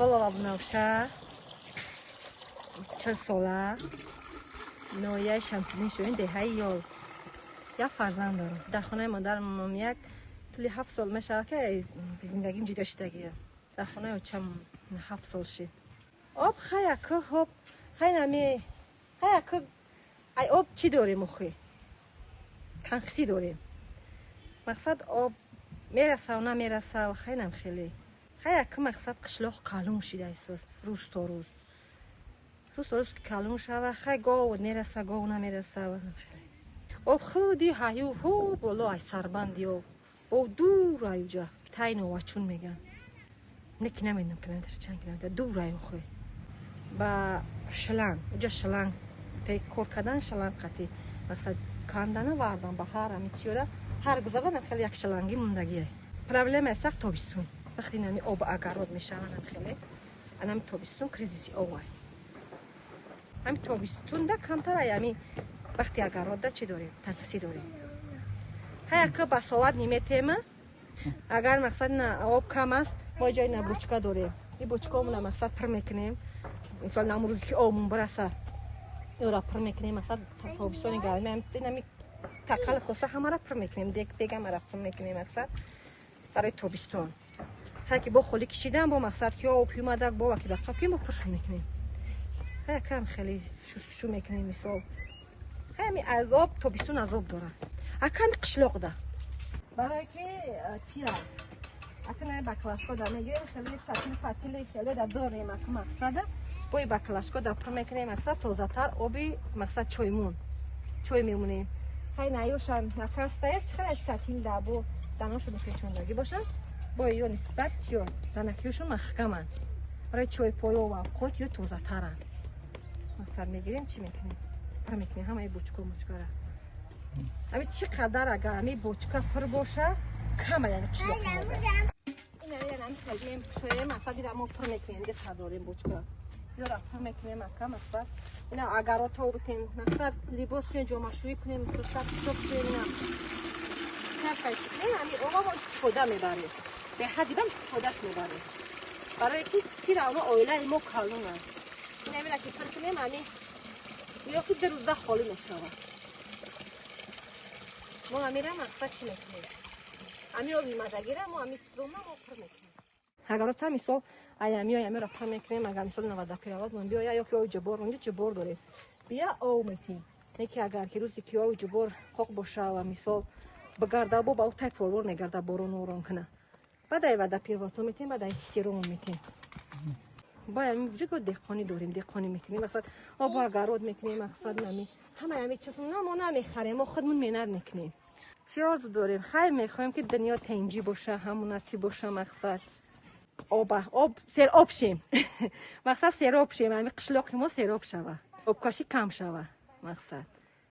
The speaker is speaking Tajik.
Холова Бунафша, 40 сола, ноҳияи Шамсиддин Шоҳин, деҳаи Ёл. Як фарзанд дорам. Дар хонаи модарам як тӯли 7 сол мешавад, ки зиндагим ҷудо шудагия. Дар хонаи очам 7 сол шид. Об хаяку, об хай нами хаяку, ай об чӣ дорем, охи танқисӣ дорем. Мақсад, об мерасав, намерасав, хайнам хеле. Хаяку, мақсад, қишлоқ калон шида истод рӯз то рӯз, рӯз то рӯз ки калон шава, хай гов мераса, гов намераса. Об худи ҳаю ҳу боло, ай сарбанди об, об дур, аюҷа тай Новачун меган, неки намедонам километр, чанд километр дур ай. Охи ба шланг, уҷа шланг кор кардан, шланг қати, мақсад, кандана вардан ба ҳар ами чиёра ҳар гузаранам хеле як шланги мондагие. Проблемаи сахт тобистон, вақти нами об огород мешаванам хеле, анами тобистон кризиси об ай. Ҳами тобистонда камтар ай ами вақти огородда чӣ дорем, танқисӣ дорем. Ҳаяка басоват ниметема. Агар, мақсад, на об кам аст, мо ҷои на бочка дорем, и бочкаомона, мақсад, пур мекунем. Мисол, намрӯзе ки обмон бираса, ёра пур мекунем. Мақсад, тобистони гарми нами тақал коса ҳамара пур мекунем, дек бегамара пур мекунем, мақсад, барои тобистон. Ҳар ки бо холӣ кишидан, бо, мақсад, ки об омада, бо ки дақа ки мо пуршу мекунем. Ҳаякам хеле шустушу мекунем. Мисол, ҳами азоб, тобистон азоб дорад аками қишлоқда. Барое ки чия, акна баклажко да мегирем, хеле сатил патили хеле да дорем. Аку, мақсада, бои баклажко да пур мекунем, мақсад, тозатар оби, мақсад, чоймун чой мемонем. Хай наёшам накастаест, чӣ сатил да бо даношо мепечондагӣ бошад, бо ё нисбат чиё данакиёшон маҳкаманд. Барои чойпоё ва авқот ё тозатаранд. Мақсад, мегирем, чӣ мекунем, пур мекунем ҳамаи бочко мочкара. Ами чӣ қадар агар ами бочка пур боша, кама, яъне қишлоқ мақсад, ира мо пур мекунем, диқа дорем бочка, ёра пур мекунем. Ака, мақсад, ина агарото бутем, мақсад, либос шуем, ҷомашӯӣ кунем, шаб шуем, ина чӣ кунем, ами оба мо истифода мебарем, беҳад дидам истифодаш мебарем, барое ки сира оно оилаи мо калон аст. Ина ки пур кунем, ами ё ки 2 рӯзда холӣ мешавад. Мо амира, мақсад, чӣ мекунем, ами оби мадагира мо ами сидона мо пур мекунем. Агарота, мисол, ай ами амира пур мекунем. Агар, мисол, навадакиравад мон биёя ё ки оби ҷубор, онҷо ҷубор дорем, бия, об метем. Не ки агар ки рӯзе ки оби ҷубор қоқ боша ва, мисол, бигарда, бо ба ӯ тай порвор мегарда, борон орон куна, баъд ай вадапирвато метем, баъд ай сирон метем. Бо ами вуҷуд бо деҳқонӣ дорем, деҳқонӣ мекунем, мақсад, обу огород мекунем, мақсад, нами ҳамаи ами чиз мо намехарем, мо худмон меҳнат мекунем. Чӣ орзу дорем? Хай, мехоҳем, ки дунё тинҷӣ боша, ҳамонати боша, мақсад, оба об сероб шем, мақсад, сероб шем, ами қишлоқи мо сероб шава, обкашӣ кам шава, мақсад.